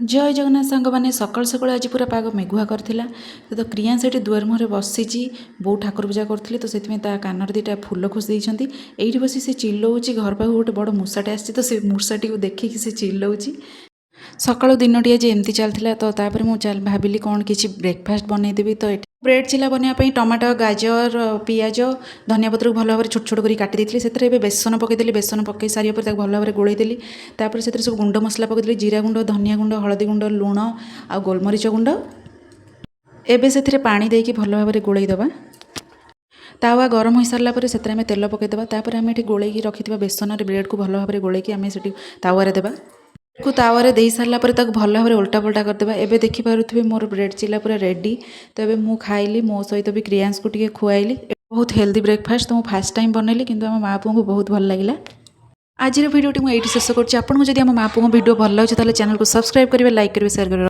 ଜୟ ଜଗନ୍ନାଥ ସାଙ୍ଗମାନେ। ସକାଳୁ ସକାଳୁ ଆଜି ପୁରା ପାଗ ମେଘୁଆ କରିଥିଲା। ତ କ୍ରିୟା ସେଠି ଦୁଆର ମୁହଁରେ ବସିଛି। ବୋଉ ଠାକୁର ପୂଜା କରୁଥିଲେ, ତ ସେଥିପାଇଁ ତା କାନରେ ଦୁଇଟା ଫୁଲ ଖୋସି ଦେଇଛନ୍ତି। ଏଇଠି ବସି ସେ ଚିଲଉଛି। ଘର ପାଖକୁ ଗୋଟେ ବଡ଼ ମୂଷାଟେ ଆସିଛି, ତ ସେ ମୂଷାଟିକୁ ଦେଖିକି ସେ ଚିଲଉଛି। ସକାଳୁ ଦିନଟି ଆଜି ଏମିତି ଚାଲିଥିଲା। ତ ତାପରେ ମୁଁ ଭାବିଲି କ'ଣ କିଛି ବ୍ରେକଫାଷ୍ଟ ବନେଇଦେବି। ତ ଏଠି ବ୍ରେଡ଼୍ ଚିଲା ବନେଇବା ପାଇଁ ଟମାଟୋ, ଗାଜର, ପିଆଜ, ଧନିଆ ପତ୍ରକୁ ଭଲ ଭାବରେ ଛୋଟ ଛୋଟ କରି କାଟି ଦେଇଥିଲି। ସେଥିରେ ଏବେ ବେସନ ପକାଇଦେଲି। ବେସନ ପକାଇ ସାରିବା ପରେ ତାକୁ ଭଲ ଭାବରେ ଗୋଳେଇ ଦେଲି। ତାପରେ ସେଥିରେ ସବୁ ଗୁଣ୍ଡ ମସଲା ପକାଇଦେଲି: ଜିରା ଗୁଣ୍ଡ, ଧନିଆ ଗୁଣ୍ଡ, ହଳଦୀ ଗୁଣ୍ଡ, ଲୁଣ ଆଉ ଗୋଲମରିଚ ଗୁଣ୍ଡ। ଏବେ ସେଥିରେ ପାଣି ଦେଇକି ଭଲ ଭାବରେ ଗୋଳେଇ ଦେବା। ତାୱା ଗରମ ହୋଇସାରିଲା ପରେ ସେଥିରେ ଆମେ ତେଲ ପକାଇଦେବା। ତାପରେ ଆମେ ଏଠି ଗୋଳେଇକି ରଖିଥିବା ବେସନରେ ବ୍ରେଡ଼କୁ ଭଲ ଭାବରେ ଗୋଳେଇକି ଆମେ ସେଠି ତାୱାରେ ଦେବା। କୁ ତାୱାରେ ଦେଇ ସାରିଲା ପରେ ତାକୁ ଭଲ ଭାବରେ ଓଲଟା ପଲଟା କରିଦେବା। ଏବେ ଦେଖିପାରୁଥିବେ, ମୋର ବ୍ରେଡ଼୍ ଚିଲା ପୁରା ରେଡ଼ି। ତ ଏବେ ମୁଁ ଖାଇଲି, ମୋ ସହିତ ବି କ୍ରିୟାଂଶକୁ ଟିକେ ଖୁଆଇଲି। ବହୁତ ହେଲ୍ଦି ବ୍ରେକଫାଷ୍ଟ ତ ମୁଁ ଫାର୍ଷ୍ଟ ଟାଇମ୍ ବନେଇଲି, କିନ୍ତୁ ଆମ ମା ପୁଅଙ୍କୁ ବହୁତ ଭଲ ଲାଗିଲା। ଆଜିର ଭିଡ଼ିଓଟି ମୁଁ ଏଇଠି ଶେଷ କରୁଛି। ଆପଣଙ୍କୁ ଯଦି ଆମ ମା ପୁଅଙ୍କ ଭିଡ଼ିଓ ଭଲ ଲାଗୁଛି, ତାହେଲେ ଚ୍ୟାନେଲକୁ ସବସ୍କ୍ରାଇବ୍ କରିବେ, ଲାଇକ୍ କରିବେ, ସେୟାର କରିବେ।